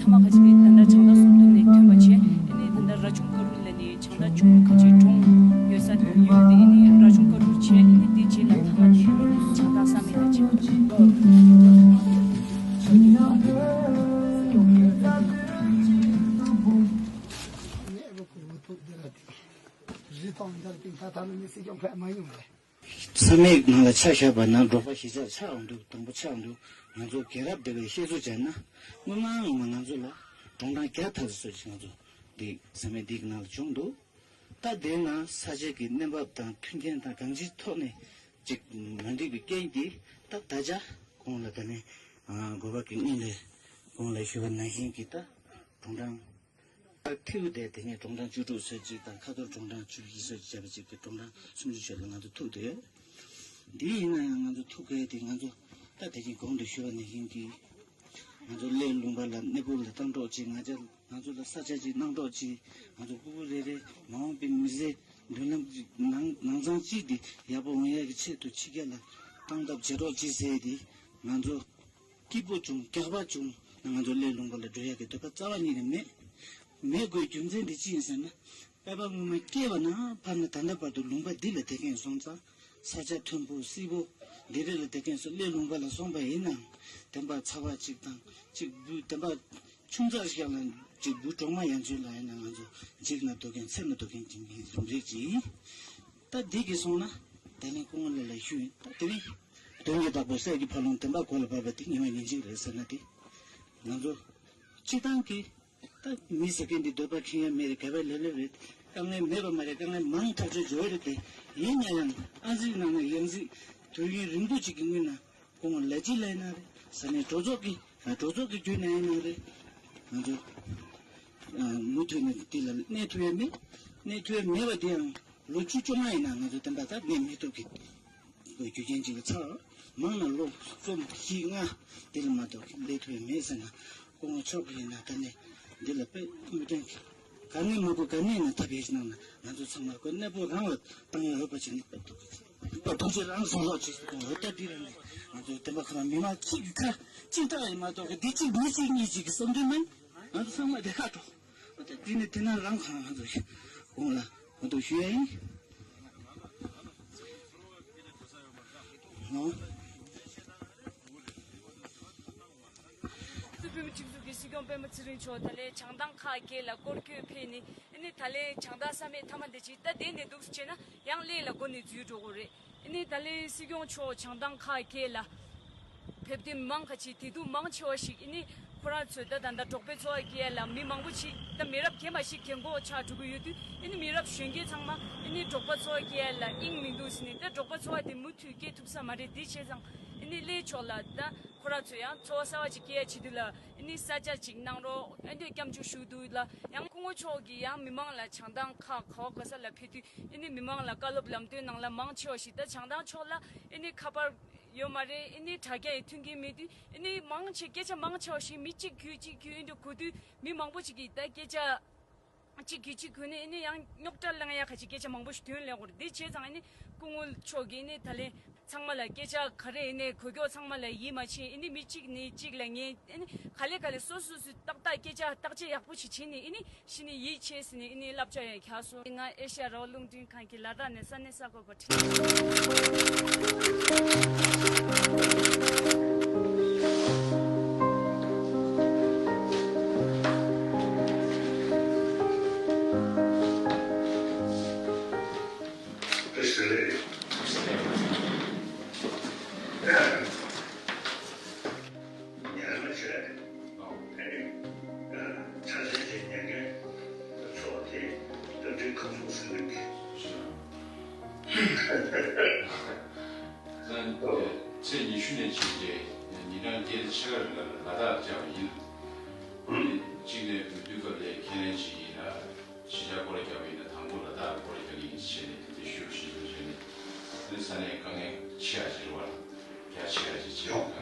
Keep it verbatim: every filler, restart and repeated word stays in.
མ་ཁ་ཅིག་དེ་ད་ལྟ་བྱང་ཐང་སུམ་མདོ་ནས་ཐོན་པ་བྱས། ཨ་ནི་ད་ལྟ་ར་ཆུང་ཀ་རུ་ལ་ནི་བྱང་ཐང་ཆུང་ཁ་ཅིག་གྲོང་ཡོད་ས་ཡོད་དེ། ཨ་ནི་ར་ཆུང་ཀ་རུ་བྱས། ཨ་ནི་དེ་རྗེས་ལ་མཐའ་མ་དེ་བྱང་ཐང་ས་མེད་ལ་བྱས། རི་ཐང་འདར་པིན་ཐ་ཐ་ལ་ནི་སྲིད་སྐྱོང་ཕེབས་མ་ཡོང་རེད། ས་མིག་ནང་ལ་ཆ་བཞག་པ་ན་འབྲོག་པ་གཞིས་ཆགས་ཆགས་འདུག། དང་པོ་ཆགས་འདུག། ང་ཚོ་རྒྱལ་རབས་འདི་ལ་བཤད་ཚུལ་བྱས་ན། སྔོན་མ་སྔོན་མ་ང་ཚོ་ལ་གྲོང་རྡང་བརྒྱ་ཐམ་པ་ཙམ་ཞིག་ང་ཚོ་འདི་ས་མིག་འདི་གི་ནང་ལ་བྱུང་འདུག། ད་དེ་ན་ས་ཆ་གི་གནས་བབ་དང་མཐུན་རྐྱེན་དང་གང་ཅིའི་ཐོག་ནས་ཅིག་མ་འགྲིག་པའི་རྐྱེན་གྱིས། ད་ད་ཆ་གོང་ལ་ད་ནི་ཨ་འགོ་པ་གི་སྔོན་ལ་གོང་ལ་ཞུས་པ་ནང་བཞིན་གྱི་ད་གྲོང་རྡང་ཐིའུ་དེ་དེ་ནས་གྲོང་རྡང་བཅུ་དྲུག་ཙམ་ཅིག་དང་། ཁ་ཐོར་གྲོང་རྡང་བཅུ་བཞི་ཙམ་ཅིག་བྱས་པ་ཅིག་གི་གྲོང་རྡང་སུམ་ཅུ་ཞོལ་ལ་ང་ཚོ་ཐུག་འདུག། འདི་ཡིན་ན་ཡང་ང་ཚོ་ཐུག་གི་དེ་ང་ཚོ་ད་དེ་རིང་གོང་དུ་ཞུས་པ་ནང་བཞིན་གྱི་ང་ཚོ་གླེ་ལུང་པ་ལ་གནས་སྤོ་ལ་བཏང་རོགས་གྱིས། ང་ཚོ་ང་ཚོ་ལ་ས་ཆ་ཅིག་གནང་རོགས་གྱིས། ང་ཚོ་སྤུ་གུ་རེ་རེ་མ་འོངས་པའི་མི་ཚེ་མདུན་ལམ་ནང་ནང་ཚང་གཅིག་དེ་ཡག་པོ་འོང་ཡག་གི་ཆེད་དུ་ཕྱི་རྒྱལ་ལ་བཏང་ཐབས་བྱེད་རོགས་གྱིས་ཟེར་ཏེ། ང་ཚོ་སྐྱིད་པོ་བྱུང་། སྐྱག་པ་བྱུང་ན་ང་ཚོ་གླེ་ལུང་པ་ལ་འགྲོ་ཡག་གི་འདོད་པ་རྩ་བ་ཉིད་ནས་མེད། མེད་དགོས་རྒྱུ་མཚན་དེ་ཅི་ཡིན་ཟེར་ན། ཕལ་པ་སྔོན་མ་སྐྱེས་པ་ནས་ཕར་ནས་ད་ལྟ་བར་དུ་ལུང་པ་འདི་ལ་བསྡད་མཁན་སོང་ཙང་། ས་ཆ་མཐོན་པོ་བསིལ་པོ་འདི་རེ་ལ་བསྡད་མཁན་སོང་། གླེ་ལུང་པ་ལ་སོང་པ་ཡིན་ནའང་། བདེན་པ་ཚ་བ་གཅིག་དང་གཅིག་འབུ། བདེན་པ་ཆུང་ཙག་ཞིག་ལ་གཅིག་འབུ་གྲོག་མ་ཡན་ཆོད་ལ་ཡིན་ན་ང་ཚོ་འཇིགས་ན་སྡོད་མཁན་འཚེར་ན་སྡོད་མཁན་གྱི་མི་རིམ་རིགས་ཅིག། ད་འདི་གི་སོང་ན་ད་ནི་སྐུ་ངོ་ལགས་ལ་ཞུ་ཡིན། ད་དེ་རིང་དོན་གྱི་བདག་པོ་གསེར་གྱི་ཕ་ལོང་བདེན་པ་གོ་ལ་བབས་པ་དེ་ཉི་མ་ཉིན་གཅིག་རེད་ཟེར་ན། དེ་ང་ཚོ་སྤྱི་བཏང་གི་ད་མི་ཟེར་མཁན་འདི་འདོད་པ་ཁེངས་ཡ་མེད་རེད། ག་བ་ལེབ་ལེབ་རེད། དཀའ་ངལ་མེད་པ་མ་རེད། དཀའ་ངལ་མང་ཐག་ཆོད་ཡོད་རེད། དེ་ཡིན་ན་ཡང་ཨ་ཙི་ནང་ན་ཡང་ཙི་དུས་ཡུན་རིང་པོ་ཅིག་གི་སྔོན་ན་སྐུ་ངོ་ལགས་ཀྱིས་ལབ་ན་རེད། ས་གནས་གྲོས་ཚོགས་ཀྱི་གྲོས་ཚོགས་ཀྱི་བརྒྱུད་ནས་ཡིན་ན་རེད། ང་ཚོ་མུ་མཐུད་ནས་འདི་ལ་གནས་ཐུབ་ཡ་མེད། གནས་ཐུབ་ཡ་མེད་པ་དེ་ཡང་ལོ་བཅུ་བཅོ་ལྔ་ཡིན་ན་ང་ཚོ་བདེན་པ་ད་གནས་མི་ཐུབ་ཀྱི་རྒྱུ་རྐྱེན་ཅིག་ལ་ཚར། མང་ན་ལོ་གསུམ་བཞི་ལྔ་དེ་ལ་མ་གཏོགས་སླེབས་ཐུབ་ཡ་མེད་ཟེར་ན། སྐུ་ངོ་མཆོག་གིས་ཡིན་ན་ད་ནི་འདི་ལ་དཔེ་མི་དྲན་གི། ག་ནས་མ་དགོས་ག་ནས་ན་ཐབས་ཤེས་གནང་ན་ང་ཚོ་ཚང་མ་ཁོ་གནས་སྤོ་རང་ལ་བཏང་ཡ་ཡོད་པ་ཅིག་ནི་དཔེ་ཐུགས་ཀྱི་དཔེ་ཐུགས་ཀྱི་རང་བཟོ་རོགས་ཅིག་ཟེར་གོ། འོ་ད་འདི་རང་ནས་ང་ཚོ་བདེན་པ་ཁོ་རང་མི་མང་གཅིག་གི་ཁ་གཅིག་ཐག་ཡིན་མ་གཏོགས་གི་འདི་གཅིག་མི་གཅིག་གཉིས་གཅིག་གི་བསམ་དོན་མིན། ང་ཚོ་ཚང་མ་བདེ་ཁ་འགྲོ། འོ་ད་འདི་ནི་དེ་ན་རང་ཁོ་རང་ང་ཚོ་གོང་ལ་ང་ཚོ་ཞུ་ཡ་ཡིན། ཨོ། སྲིད་བུ་ཁྲིམས་ཟུར་གྱི་སྲིད་སྐྱོང་པད་མ་ཚེ་རིང་མཆོག་ད་ལན་བྱང་ཐང་ཁག་བརྒྱད་ལ་སྐོར་སྐྱོད་ཕེབས་ནས། ཨ་ནི་ད་ལན་བྱང་ཐང་ས་མེད་མཐའ་མ་འདི་ཅིག་ད་དེ་ནས་འདུག་བྱས་ན་ཡང་གླེ་ལ་འགོ་ནས་འཛུལ་འགྲོ་གི་རེད། ཨ་ནི་ད་ལན་སྲིད་སྐྱོང་མཆོག་བྱང་ཐང་ཁག་བརྒྱད་ལ་ཕེབས་དུས་མི་མང་ཁ་ཅིག་དེ་དུས་མང་ཆེ་བ་ཞིག་ཨ་ནི་ཁོ་རང་ཚོས་ད་ད་ལྟ་འབྲོག་པའི་འཚོ་བ་སྐྱེལ་ཡ་ལ་མི་མང་པོ་ཞིག་ད་མི་རབས་རྗེས་མ་ཞིག་རྒན་གོག་ཆགས་འགྲོ་གི་ཡོད་དུས། ཨ་ནི་མི་རབས་གཞོན་སྐྱེས་ཚང་མ་ཨ་ནི་འབྲོག་པ་འཚོ་བ་སྐྱེལ་ཡ་ལ་དབྱིངས་མི་འདུག་ཟེར་ནས། ད་འབྲོག་པ་འཚོ་བ་དེ་མུ་མཐུད་སྐྱེལ་ཐུབ་ས་མ་རེད། དེ་བྱས་ཙང་ཨ་ནི་གླེ་ཕྱོགས་ལ་ད་ཁོ་རང་ཚོས་ཡང་འཚོ་བ་གསར་བ་ཅིག་སྐྱེལ་ཡ་བྱེད་དུས་ལ་ཨ་ནི་ས་ཆ་ཅིག་གནང་རོགས་ཨ་འདོད་སྐྱབས་འཇུག་ཞུ་འདུག་ལ། ཡང་སྐུ་ངོ་མཆོག་གིས་ཡང་མི་མང་ལ་བྱང་ཐང་ཁག་ག་བ་ག་ས་ལ་ཕེབས་དུས་ཨ་ནི་མི་མང་ལ་བཀའ་སློབ་ལམ་སྟོན་གནང་ལ་མང་ཆེ་བ་ཞིག་ད་བྱང་ཐང་ཕྱོགས་ལ་ཨ་ནི་ཁ་པར་ཡོད་མ་རེད། ཨ་ནི་དྲ་རྒྱ་ཡི་མཐུན་རྐྱེན་མེད་དུས་ཨ་ནི་མང་ཆེ་སྐད་ཆ་མང་ཆེ་བ་ཞིག་མི་གཅིག་བརྒྱུད་གཅིག་བརྒྱུད་ཨ་འདོད་གོ་དུས་མི་མང་པོ་ཞིག་གིས་ད་སྐད་ཆ་གཅིག་གིས་གཅིག་གུས་ནས་ཨ་ནི་ཡང་རྙོག་དྲ་ལངས་ཡ་ཁ་ཅིག་སྐད་ཆ་མང་པོ་ཞིག་ཐོན་ལེ་གོ་རེད། དེ་བྱས་ཙང་ཨ་ནི་སྐུ་ངོ་མཆོག་གིས་ཨ་ནི་ད་ལན་ཚང་མ་ལ་སྐད་ཆ་ག་རེ་ཨ་ནི་གོ་སྐྱོག་ཚང་མ་ལ་ཡིད་མ་ཆེས། ཨ་ནི་མི་གཅིག་ནས་གཅིག་ལ་ངས་ཨ་ནི་ག་ལེ་ག་ལེ་སོ་སོ་སོས་ཏག་ཏག་སྐད་ཆ་བརྟག་དཔྱད་ཡག་པོ་ཞིག་བྱས་ནས་ཨ་ནི་ཤི་ནས་ཡིད་ཆེས་ཟིན་ནས་ཨ་ནི་བསླབ་བྱ་ཡང་རྒྱག་སོང་། ང་ཨེ་ཤ་ཡ་རང་དབང་རླུང་འཕྲིན་ཁང་གི་ལ་དྭགས་ནས་ས་གནས་གསར་འགོད་པ་ཁྲི། བཀྲ་ཤིས་བདེ་ལེགས། ཉེ་རང་བྱས། ཨ་ནི་ཆ་ཤས་ཤིག་ཉན་མཁན་ཚོ་དེ་འདི་འདྲའི་ཁ་ཕྱོགས་ཟིན་ནས། ཚེས་ཉི་ཤུ་ནས་བྱས་ཏེ་ཉིན་གྲངས་བརྒྱད་དང་ཕྱེད་ཀ་རིང་ལ་ལ་དྭགས་བཅར་བ་ཡིན། ཨ་ནི་གཅིག་ནས་འོས་བསྡུ་སྐབས་ལ་ཁས་ལེན་བྱས་ཡིན་ལ། གཞིས་ཆགས་སྐོར་ར་རྒྱག་པ་ཡིན་ན་དང་པོ་ལ་དྭགས་སྐོར་ར་རྒྱག་གི་ཡིན་ཟེར་ནས་དེ་ཞུ་ཞུ་ཞུ་ནས་དེ་ས་གནས་དཀའ་ངལ་ཆེ་བ་ཅིག་རེད་བ། རྒྱ་ཆེ་བ་ཅིག་ཆེ་བ་